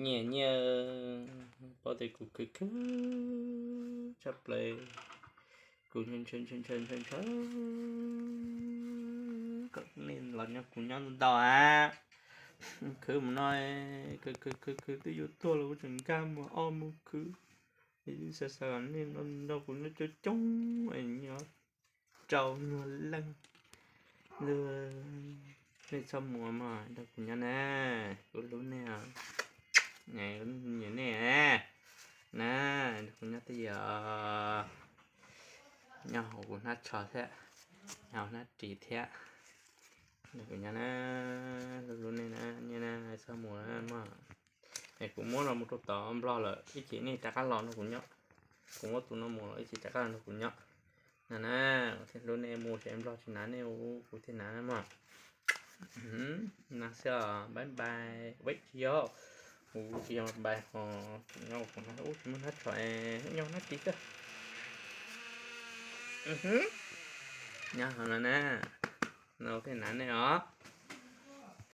Nyiam nyiam, paub tias kuv khwv khwv tshaj plaws, kuv ntshaw ntshaw ntshaw ntshaw ntshaw kom nej los nrog kuv nyob ntau ntau a. Khwv mus no, khwv khwv khwv khwv twb yuav tuag los kuv tseem nkag mus ob mus khwv. Xav xav kom nej nrog kuv nyob coob coob es nyob rau nyuag leej. Nej txhob mus mog, nrog kuv nyob na, kuv hlub nej, nyiam nej na, nrog kuv nyob tej yam, nyob hauv kuv hnab tsho thiab, nyob hauv hnab ris thiab, nrog kuv nyob na, hlub hlub nej na, nej txhob mus mog. Es kuv muab no mus rau tom Nplog lawm ib chim nej rov qab los nrog kuv nyob. Kuv muab tus no mus los ib chim rov qab los nrog kuv nyob. No na, kuv thiaj hlub nej, mus tsev Nplog tsis hnav nej, kuv thiaj hnav mog. No xwb os, bye bye, web tsis yog, kuv tsis yog bye ho, kuv nyob kuv hnab ub tsis muaj hnab tsho, nyob hnab ris xwb. Nyob ho no na, no thiaj hnav nej os.